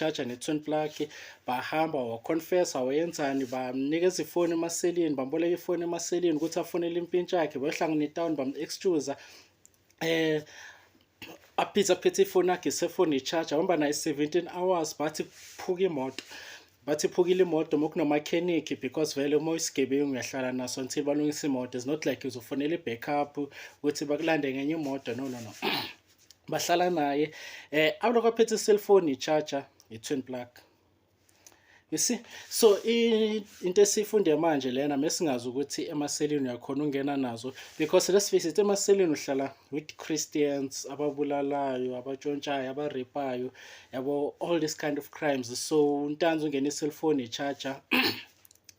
Charger ne-twin plug. Bahamba, waconfessa, wayenzani, bamnikeza ifoni emaseleni, bamboleka ifoni emaseleni ukuthi afonele impintshi yakhe, bayohlangana etown, bam-excuse aphithi aphethe ifoni yakhe, isefoni i-charger, hamba naye 17 hours. Bathi phuka imoto, bathi iphukile imoto mokunomakhenikhi, because vele uma uyisigebengu uyahlala naso until balungisa imoto. It's not like uzofonela i-backup ukuthi bakulande ngenye imoto. No, no, no, bahlala naye abalokhu aphethe i-cellphone, i-charger, i-twin plug, you see. So into esifunde manje lena, mesingazi ukuthi emaseleni uyakhona ungena nazo, because let's face it, emaseleni uhlala with Christians ababulalayo, abatshontshayo, abarapayo, yabo, all this kind of crimes. So uNtanzi ungena i-cellphone, i-charger,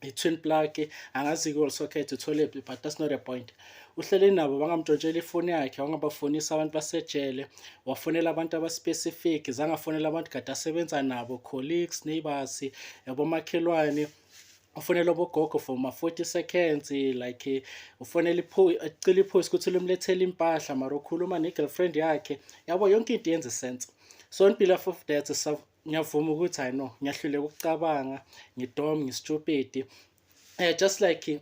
i-twin plug, angazi ku socket uthole, but that's not a point. Uhlele nabo, bangamtshontshela ifoni yakhe, wangabafonisa abantu basejele, wafonela abantu abaspecific, zangafonela abantu kade asebenza nabo, colleagues, neighbors, yabomakhelwane, ufonela obogogo for ma-40 seconds, like ufonela acela iphoyisa ukuthi limlethele impahla, mara ukhuluma ne-girlfriend yakhe, yabo. Yonke into yenza sense. So on behalf of that, ngiyavuma ukuthi I know ngiyahluleka ukucabanga, ngidom, ngistupid, just like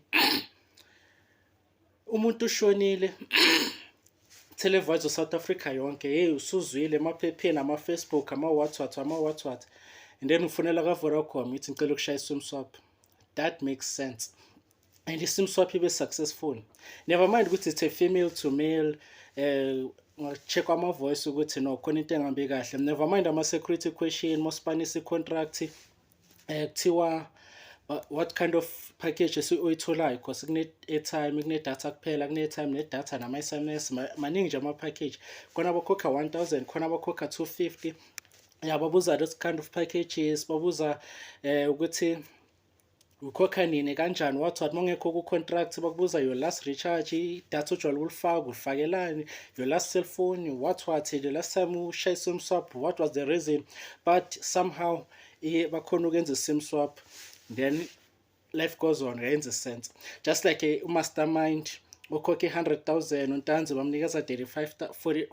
umuntu ushonile, televised South Africa yonke, hey, usuzwile emaphepheni, ama-Facebook, ama-what what, ama-what what, and then ufonela ka-Vodacom, ithi ngicela ukushaya i-sim swap. That makes sense, and i-sim swap ibe successful. Never mind ukuthi it's a female to male, check ama-voice ukuthi no, khona into engahambi kahle. Never mind ama-security question, mospanisa i-contract, kuthiwa what kind of package oyitholayo, because kune-airtime, kune-data kuphela, kune-airtime ne-data nama-SMS, maningi nje ama-package. Khona abakhokha 1000, khona abakhokha 250, ya, babuza those kind of packages, babuza ukuthi ukhokha nini, kanjani, what what. Mawungekho ku-contract, bakubuza your last recharge, idatha ojwayele ukulifaka, ulifakelani, your last cellphone, what what, the last time ushaye i-sim swap, what was the reason. But somehow iye bakhona ukwenza i-sim swap, then life goes on, yenza sense. Just like umastermind ukhokhe i-100,000, uNtanzi bamnikeza 35 40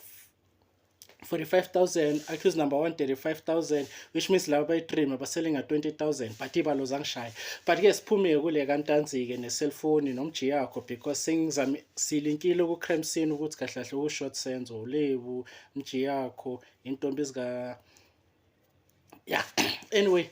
45,000, accused number 1 35,000, which means laba bayi-3 mabasele nga-20,000, but ibalo zangishaya. But-ke siphume kule kaNtanzi-ke ne-cellphone nomji yakho, because sengizame silinkile ku-crime scene ukuthi kahle kahle u-short Senzo, uLebu, mji yakho, intombi zika, yeah. Anyway,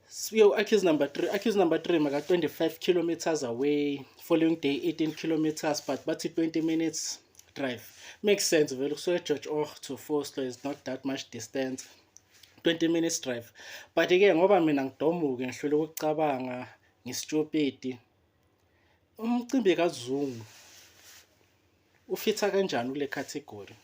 siyo accused number 3. Accused number 3 maka 25 kilometers away, following day 18 kilometers, but bathi 20 minutes drive. Makes sense vele, kusuka eGeorge Och to Vosloo is not that much distance, 20 minutes drive. But ke ngoba mina ngidomuke, ngihlule ukucabanga, ngistupid, umcimbi kaZungu ufitha kanjani kule category,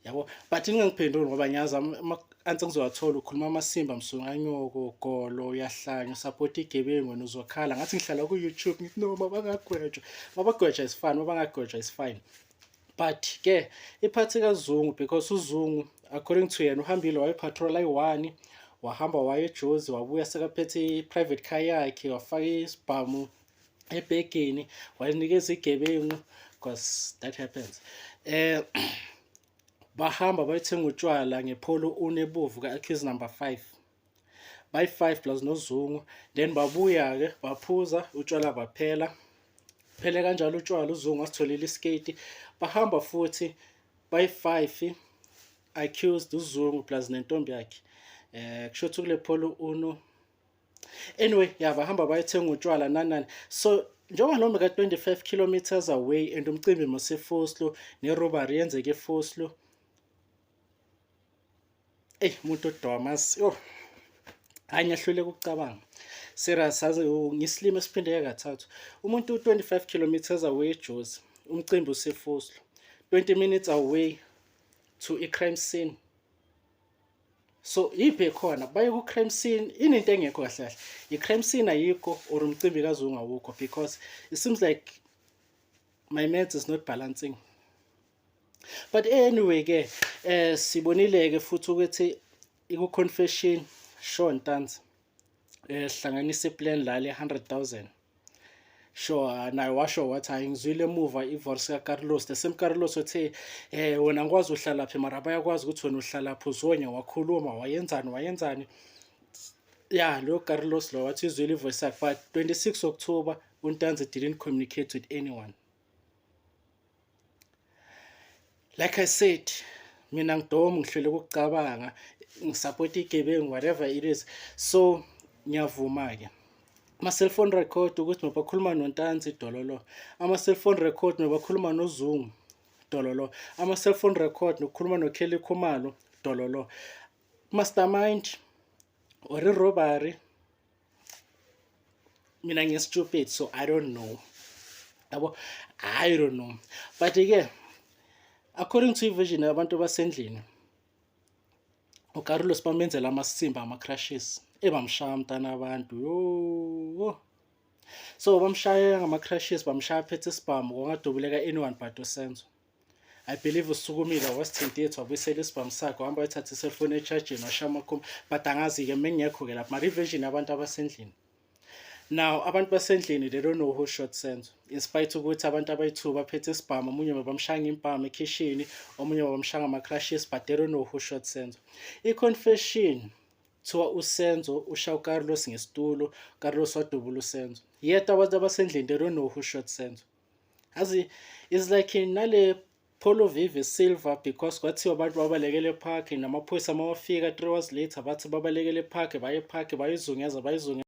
yabo? But ningangiphenduli ngoba ngiyazi ama-answer ngizowathola. Ukhuluma amasimba, msunganyoko golo, uyahlanya, usupport igebengu, wena uzokhala ngathi ngihlala ku-YouTube, ngithi no, mabangagwetshwa, mabagwetshwa is fine, mabangagwetshwa is fine. But ke iphathi kaZungu, because uZungu according to yena uhambile wayepatrol ayi-one, wahamba waye eJozi, wabuya sekaphethe i-private car yakhe, wafaka isibhamu ebhegeni, wayinikeza igebengu, because that happens. Bahamba bayothenga utshwala ngePolo unebovu ka-accused number 5, bayi-5 plus noZungu. Then babuya-ke, baphuza utshwala, baphela phele kanjalo utshwala, uZungu wasitholela isketi. Bahamba futhi bayi-5, accused, uZungu plus nentombi yakhe, kusho ukuthi kule Polo Uno. Anyway, ya, bahamba bayothenga utshwala, nani nani. So njengoba noma ka-25 kilometers away and umcimbi moseVosloo, ne-robbery yenzeke eVosloo, eyi, umuntu odomas, yo, hayi, ngiyahluleka ukucabanga, serious. Aze ngisilimo esiphindeke kathathu. Umuntu u-25 kilometers away eJozi, umcimbi useVosloo, 20 minutes away to i-crime scene. So yiphi khona baye ku-crime scene? Ininto engekho kahle kahle, i-crime scene ayikho or umcimbi kaZungu awukho, because it seems like my maths is not balancing. But anyway ke, sibonile ke futhi ukuthi iku confession, sure, Ntanzi hlanganisa iplan la le 100,000. Sure, naye washo wathi hayi, ngizwile emuva i-voice kaCarlos, the same Carlos othe wena ngikwazi uhlala phi, mara bayakwazi ukuthi wena uhlala phi, uzonya wakhuluma wayenzani wayenzani. Ya, lo Carlos lo wathi izwile i-voice yakhe, but 26 October uNtanzi didn't communicate with anyone. Like I said, mina ngidoma ngihlele ukucabanga ngisupport igebengu, whatever it is. So ngiyavuma-ke ama-cellphone record ukuthi mabakhuluma noNtanzi, dololo, ama-cellphone record mabakhuluma noZungu, dololo, ama-cellphone record nokukhuluma noKelly Khumalo, dololo, mastermind or i-robbery. Mina ngi-stupid, so I don't know, yabo, I don't know. But-ke according to i-version yabantu basendlini, uCarlos bamenzela amasimba, ama-crashes, ebamshaya mntana abantu, yo. So bamshaya ngama-crashes, bamshaya phethe isibhamu, kwangadubuleka anyone but uSenzo. I believe usukumile, wasithintethu, wabuyisela isibhamu sakhe, wahamba wayithatha iselfoni e-charge-ini, washaya amakhumbi, but angazi-ke, mengekho-ke lapho, mara i-version yabantu abasendlini. Now abantu basendlini, they don't know who shot Senzo, in spite ukuthi abantu abayi-two baphethe isibhamu, omunye bamshaya ngempama ekhishini, omunye bamshaya ngama-crashes, but they don't know who shot Senzo. I-confession kuthiwa uSenzo ushaya uCarlos ngesitulo, Carlos wadubula uSenzo, yet abantu abasendlini, they don't know who shot Senzo. Azi, it's like nale Polo Vivo silver, because kwathiwa abantu babalekele epark, namaphoyisa mawafika 3 hours later bathi babalekele epark, baye epark, bayizungeza bayizungeza.